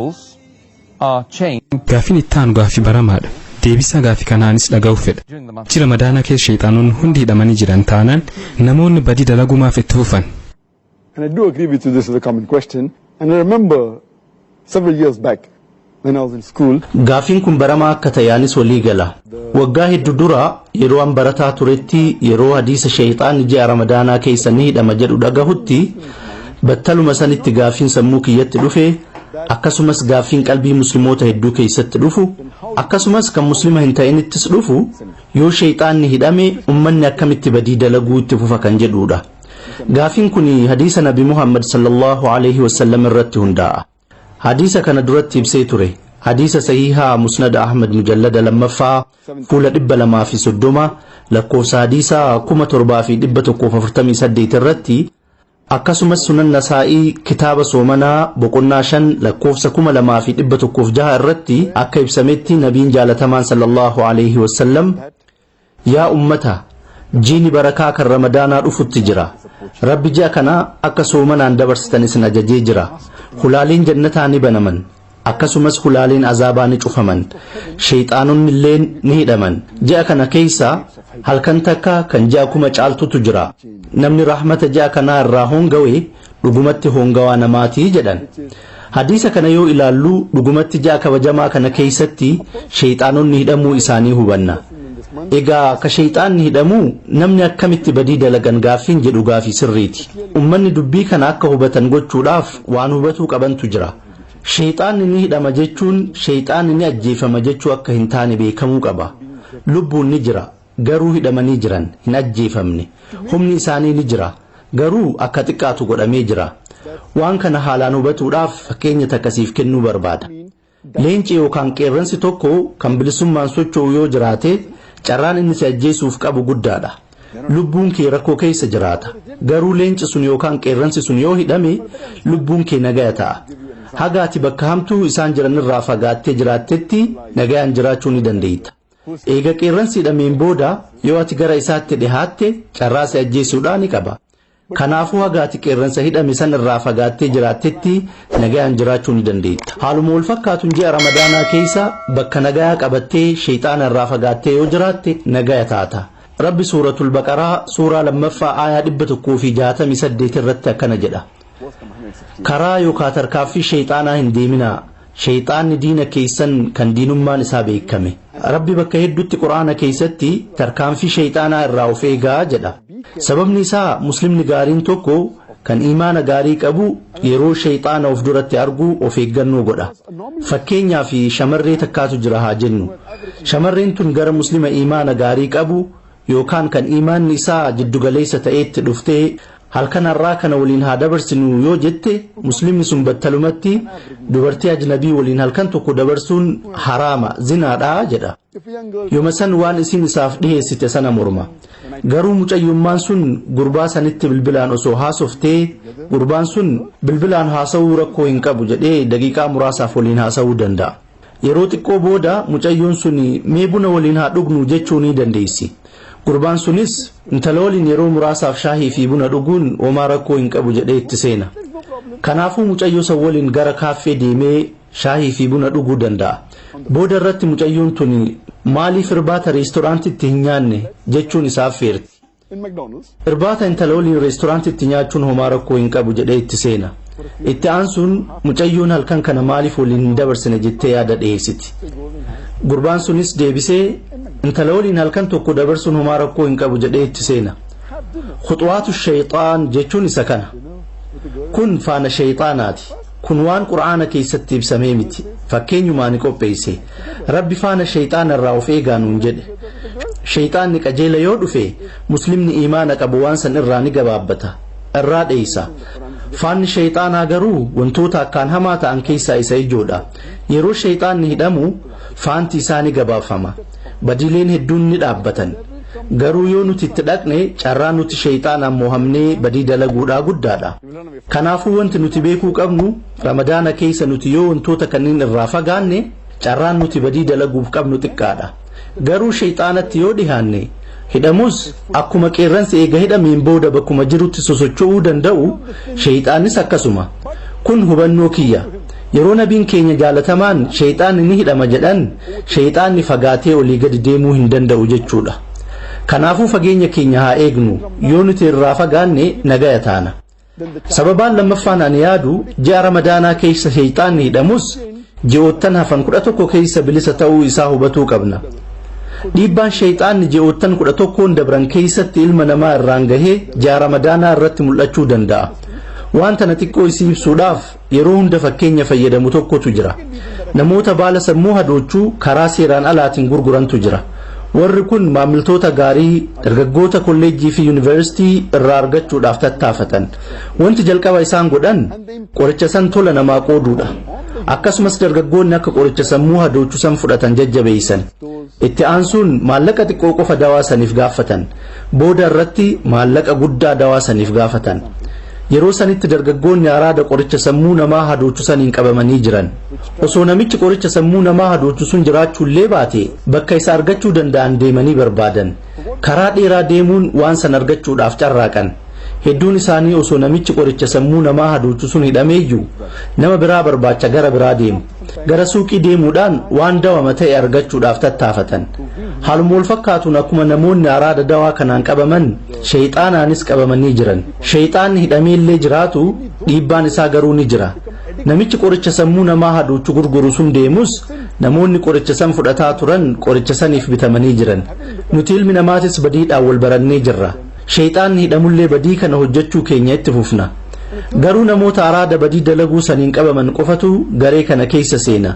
Devils are chained Gaafiin itti aanu gaafii baramaadha. Deebisaa gaafii kanaanis dhaga'uuf fedha. During the month. Ji'a Ramadaanaa keessa sheexaanonni hundi hidhamanii jiran taanaan namoonni badii dalagumaaf itti fufan. And I do agree with you, this is a common question. And I remember several years back when I was in school, Gaafiin kun baramaa akka ta'e anis walii gala. Waggaa hedduu dura yeroo an barataa turetti, yeroo hadiisa sheexaanni ji'a Ramadaanaa keessa ni hidhama jedhu dhagahutti, battaluma sanitti gaafiin sammuu kiyyatti dhufe, akkasumas gaafiin qalbii musliimoota hedduu keessatti dhufu, akkasumas kan muslima hin ta'inittis dhufu, yoo sheexaanni hidhame ummanni akkamitti badii dalaguu itti fufa kan jedhudha. Gaafiin kun hadiisa Nabi Muhammad sallallahu alaihi wasallam irratti hundaa'a. Hadiisa kana duratti ibsee ture. Hadiisa sahihaa Musnad Ahmad mujallada lammaffaa fuula 230, lakkoofsa hadiisa 7148 irratti, akkasumas Sunan Nasaa'ii kitaaba soomanaa boqonnaa 5 lakkoofsa 2106 irratti akka ibsametti, nabiin jaalatamaan sallallahu alaihi wasallam, "Yaa ummata, jiini barakaa kan Ramadaanaa dhufutti jira. Rabbi ji'a kana akka soomanaan dabarsitan isin ajajee jira. Hulaaleen jannataa ni banaman, akkasumas hulaaleen azaabaa ni cufaman, sheexaanonni illeen ni hidhaman. Ji'a kana keessa halkan takka kan ji'a 1000 caaltutu jira. Namni rahmata ji'a kanaa irraa hongawe dhugumatti hongawaa namaatii" jedhan. Hadiisa kana yoo ilaallu, dhugumatti ji'a kabajamaa kana keessatti sheexaanonni hidhamuu isaanii hubanna. Egaa ka sheexaanni hidhamuu namni akkamitti badii dalagan gaaffiin jedhu gaafii sirriiti. Ummanni dubbii kana akka hubatan gochuudhaaf waan hubatuu qabantu jira. Sheexaanni ni hidhama jechuun sheexaanni ni ajjeefama jechuu akka hin taane beekamuu qaba. Lubbuun ni jira, garuu hidhamanii jiran, hin ajjeefamne. Humni isaanii ni jira, garuu akka xiqqaatu godhamee jira. Waan kana haalaan hubatuudhaaf fakkeenya takkasiif kennuu barbaada. Leenci yookaan qeerransi tokko kan bilisummaan socho'u yoo jiraate, carraan inni si ajjeesuuf qabu guddaadha. Lubbuun kee rakkoo keessa jiraata. Garuu leenci sun yookaan qeerransi sun yoo hidhame, lubbuun kee nagaya ta'a. Haga ati bakka hamtuu isaan jiran irraa fagaattee jiraattetti nagayaan jiraachuu ni dandeetta. Eega qeerransi hidhameen booda yoo ati gara isaatti dhihaatte, carraa si ajjeesuudhaa ni qaba. Kanaafuu haga ati qeerransa hidhame san irraa fagaattee jiraattetti nagayaan jiraachuu ni dandeetta. Haaluma wal fakkaatuun ji'a Ramadaanaa keessa bakka nagayaa qabattee sheexaana irraa fagaattee yoo jiraatte nagaya taata. Rabbi Suuratul Baqaraa suuraa lammaffaa aayaa 168 irratti akkana jedha: "Karaa yookaan tarkaaffii sheexaanaa hin deeminaa. Sheexaanni diina keessan kan diinummaan isaa beekame." Rabbi bakka hedduutti Quraana keessatti tarkaanfii sheexaanaa irraa of eegaa jedha. Sababni isaa muslimni gaariin tokko kan imaana gaarii qabu yeroo sheexaana of duratti argu of eeggannoo godha. Fakkeenyaaf, shamarree takkaatu jira haa jennu. Shamarreen tun gara muslima imaana gaarii qabu yookaan kan imaanni isaa jiddugaleessa ta'etti dhuftee, "Halkan har'aa kana waliin haa dabarsinu" yoo jette, muslimni sun battalumatti, "Dubartii ajnabii waliin halkan tokko dabarsuun haraama, zinaadha" jedha. Yooma san waan isiin isaaf dhiheessite sana morma. Garuu mucayyummaan sun gurbaa sanitti bilbilaan osoo haasoftee, gurbaan sun bilbilaan haasawuu rakkoo hin qabu jedhee daqiiqaa muraasaaf waliin haasawuu danda'a. Yeroo xiqqoo booda mucayyoon sun, "Mee buna waliin haa dhugnu" jechuu ni dandeessi. Gurbaan sunis intala waliin yeroo muraasaaf shaahii fi buna dhuguun homaa rakkoo hin qabu jedhee itti seena. Kanaafuu mucayyoo san waliin gara kaaffee deemee shaahii fi buna dhuguu danda'a. Booda irratti mucayyoon tun, "Maaliif irbaata reestooraantitti hin nyaanne?" jechuun isaaf feerti. In McDonald's. Irbaata intala waliin reestooraantitti nyaachuun homaa rakkoo hin qabu jedhee itti seena. Itti aansuun mucayyoon, "Halkan kana maaliif waliin hin dabarsine?" jettee yaada dhiyeessiti. Gurbaan sunis deebisee intala waliin halkan tokko dabarsuun homaa rakkoo hin qabu jedhee itti seena. Khuxwaatu shayxaan jechuun isa kana. Kun faana shayxaanaati. Kun waan Qur'aana keessatti ibsamee miti. Fakkeenyumaa ni qopheesse. Rabbi faana shayxaana irraa of eegaa nuun jedhe. Shayxaanni qajeela yoo dhufe, muslimni imaana qabu waan san irraa ni gabaabbata. Irraa dheeysa. Faanni shayxaanaa garuu wantoota akkaan hamaa ta'an keessaa isa ijoodha. Yeroo shayxaanni hidhamu faanti isaa ni gabaafama. Badiileen hedduun ni dhaabbatan. Garuu yoo nuti itti dhaqne, carraa nuti shayxaanaan mohamnee badii dalaguudhaa guddaadha. Kanaafuu wanti nuti beekuu qabnu, Ramadaana keessa nuti yoo wantoota kanneen irraa fagaanne, carraan nuti badii dalaguuf qabnu xiqqaadha. Garuu shayxaanatti yoo dhihaanne, hidhamus akkuma qeerransi eega hidhameen booda bakkuma jirutti sosocho'uu danda'u, shayxaanis akkasuma. Kun hubannoo kiyya. Yeroo nabiin keenya jaalatamaan sheeyxaanni ni hidhama jedhan, sheeyxaanni fagaatee olii gadi deemuu hin danda'u jechuudha. Kanaafuu fageenya keenya haa eegnu. Yoo nuti irraa fagaanne nagaya taana. Sababaan lammaffaan ani yaadu, ji'a Ramadaanaa keessa sheeyxaanni hidhamus ji'oottan hafan 11 keessa bilisa ta'uu isaa hubatuu qabna. Dhiibbaan sheeyxaanni ji'oottan 11n dabran keessatti ilma namaa irraan gahee ji'a Ramadaanaa irratti mul'achuu danda'a. Waan tana xiqqoo isii ibsuudhaaf yeroo hunda fakkeenya fayyadamu tokkotu jira. Namoota baala sammuu hadoochuu karaa seeraan alaatiin gurgurantu jira. Warri kun maamiltoota gaarii dargaggoota kolleejjii fi yuunivarsiitii irraa argachuudhaaf tattaafatan. Wanti jalqaba isaan godhan qoricha san tola namaa qooduudha. Akkasumas dargaggoonni akka qoricha sammuu hadoochuu san fudhatan jajjabeessan. Itti aansuun maallaqa xiqqoo qofa dawaa saniif gaafatan. Booda irratti maallaqa guddaa dawaa saniif gaafatan. Yeroo sanitti dargaggoonni araada qoricha sammuu namaa hadoochu saniin qabamanii jiran. Osoo namichi qoricha sammuu namaa hadoochu sun jiraachuullee baate, bakka isa argachuu danda'an deemanii barbaadan. Karaa dheeraa deemuun waan san argachuudhaaf carraaqan. Hedduun isaanii osoo namichi qoricha sammuu namaa hadoochu sun hidhameeyyuu nama biraa barbaacha gara biraa deemu. Gara suuqii deemuudhaan waan dawama ta'e argachuudhaaf tattaafatan. Haaluma wal fakkaatuun akkuma namoonni araada dawaa kanaan qabaman, sheeyxaanaanis qabamanii jiran. Sheeyxaanni hidhameellee jiraatu dhiibbaan isaa garuu ni jira. Namichi qoricha sammuu namaa hadoochu gurguru sun deemus, namoonni qoricha san fudhataa turan qoricha saniif bitamanii jiran. Nuti ilmi namaatis badiidhaan wal barannee jirra. Sheeyxaanni hidhamullee badii kana hojjechuu keenya itti fufna. Garuu namoota araada badii dalaguu saniin qabaman qofatu garee kana keessa seena.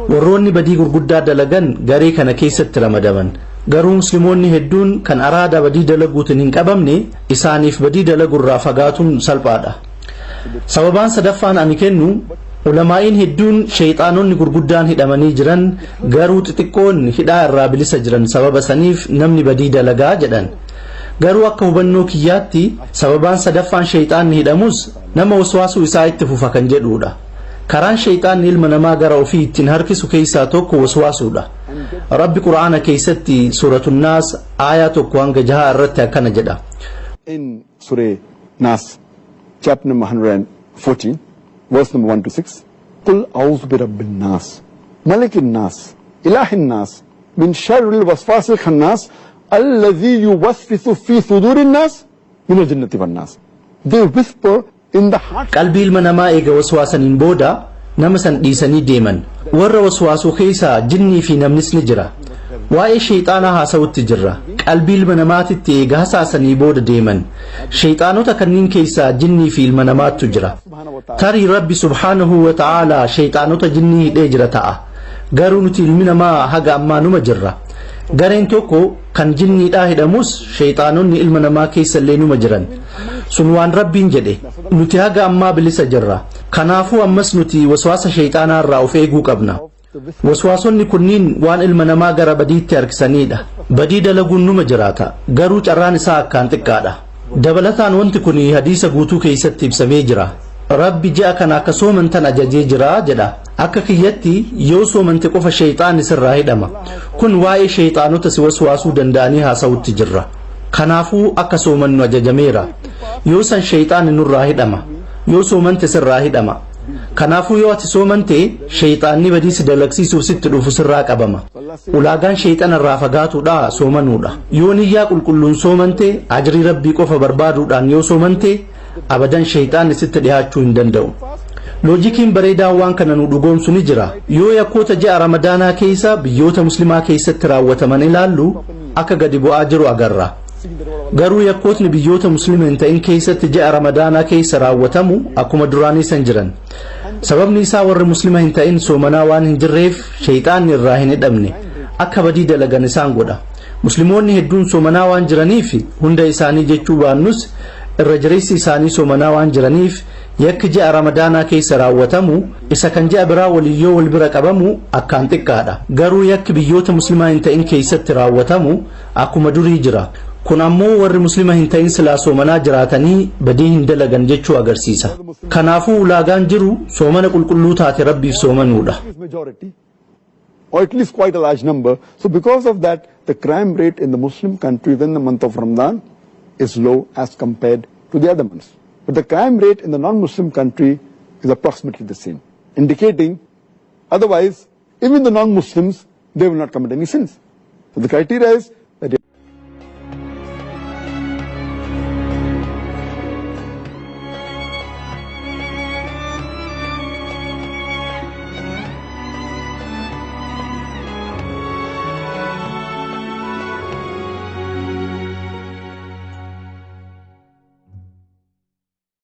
Warroonni badii gurguddaa dalagan garee kana keessatti ramadaman. Garuu Musliimoonni hedduun kan araada badii dalaguutiin hin qabamne, isaaniif badii dalagurraa fagaatuun salphaadha. Sababaan sadaffaan ani kennu, ulamaa'iin hedduun sheeyxaanonni gurguddaan hidhamanii jiran, garuu xixiqqoon hidhaa irraa bilisa jiran, sababa saniif namni badii dalagaa jedhan. Garuu akka hubannoo kiyyaatti sababaan sadaffaan sheeyxaanni hidhamus nama waswaasuu isaa itti fufa kan jedhudha. Karaan sheeyxaanni ilma namaa gara ofii ittiin harkisu keessaa tokko waswaasuudha. Rabbi Qura'aana keessatti Suuratunnaas aayaa 1 hanga 6 irratti akkana jedha. In Surah Nas, chapter number 114, verse number 1 to 6, قل أعوذ برب الناس، ملك الناس، إله الناس، من شر الوسواس الخناس، الذي يوسوس في صدور الناس، من الجنة والناس. They whisper in the heart. Qalbii ilma namaa eega waswaasaniin booda nama san dhiisanii deeman. Warra waswaasuu keessaa jinnii fi namnis ni jira. Waa'ee sheeyxaanaa haasa'utti jirra. Qalbii ilma namaatitti eega hasaasanii booda deeman. Sheeyxaanota kanneen keessaa jinnii fi ilma namaattu jira. Tarii Rabbi subhaanahu wa ta'aalaa sheeyxaanota jinnii hidhee jira ta'a. Garuu nuti ilmi namaa haga ammaa numa jirra. Gareen tokko kan jinniidhaa hidhamus, sheeyxaanonni ilma namaa keessa illee numa jiran. Sun waan Rabbiin jedhe. Nuti haga ammaa bilisa jirra. Kanaafuu ammas nuti waswaasa sheeyxaanaa irraa of eeguu qabna. Waswaasonni kunniin waan ilma namaa gara badiitti harkisanidha. Badii dalaguun numa jiraata, garuu carraan isaa akkaan xiqqaadha. Dabalataan wanti kun hadiisa guutuu keessatti ibsamee jira. Rabbi ji'a kana akka soomantan ajajee jira jedha. Akka kiyyatti yoo soomante qofa sheeyxaanni sirraa hidhama. Kun waa'ee sheeyxaanota si waswaasuu danda'anii haasa'utti jirra. Kanaafuu akka soomannu ajajameera. Yoo san sheeyxaanni nurraa hidhama. Yoo soomante sirraa hidhama. Kanaafuu yoo ati soomante, sheeyxaanni badii si dalagsiisuuf sitti dhufu sirraa qabama. Ulaagaan sheeyxana irraa fagaatuudha soomanuudha. Yoo niyyaa qulqulluun soomante, ajrii Rabbii qofa barbaaduudhaan yoo soomante, abadan sheeyxaanni sitti dhiyaachuu hin danda'u. Loojikiin bareedaan waan kana nu dhugoomsu ni jira. Yoo yakkoota ji'a Ramadaanaa keessa biyyoota Muslimaa keessatti raawwataman ilaallu, akka gadi bu'aa jiru agarra. Garuu yakkootni biyyoota Muslima hin ta'in keessatti ji'a Ramadaanaa keessa raawwatamu akkuma duraanii san jiran. Sababni isaa warri Muslima hin ta'in soomanaa waan hin jirreef sheeyxaanni irraa hin hidhamne, akka badii dalagan isaan godha. Musliimoonni hedduun soomanaa waan jiraniif, hunda isaanii jechuu baannus irra jireessi isaanii soomanaa waan jiraniif, yakki ji'a Ramadaanaa keessa raawwatamu isa kan ji'a biraa waliin yoo wal bira qabamu akkaan xiqqaadha. Garuu yakki biyyoota Muslimaa hin ta'in keessatti raawwatamu akkuma durii jira. Kun ammoo warri Muslima hin ta'in silaa soomanaa jiraatanii badii hin dalagan jechuu agarsiisa. Kanaafuu ulaagaan jiru soomana qulqulluu taate Rabbiif soomanuudha. Majority, or at least quite a large number. So because of that, the crime rate in the Muslim countries in the month of Ramadan is low as compared to the other months. But the crime rate in the non-Muslim country is approximately the same. Indicating otherwise, even the non-Muslims, they will not commit any sins. So the criteria is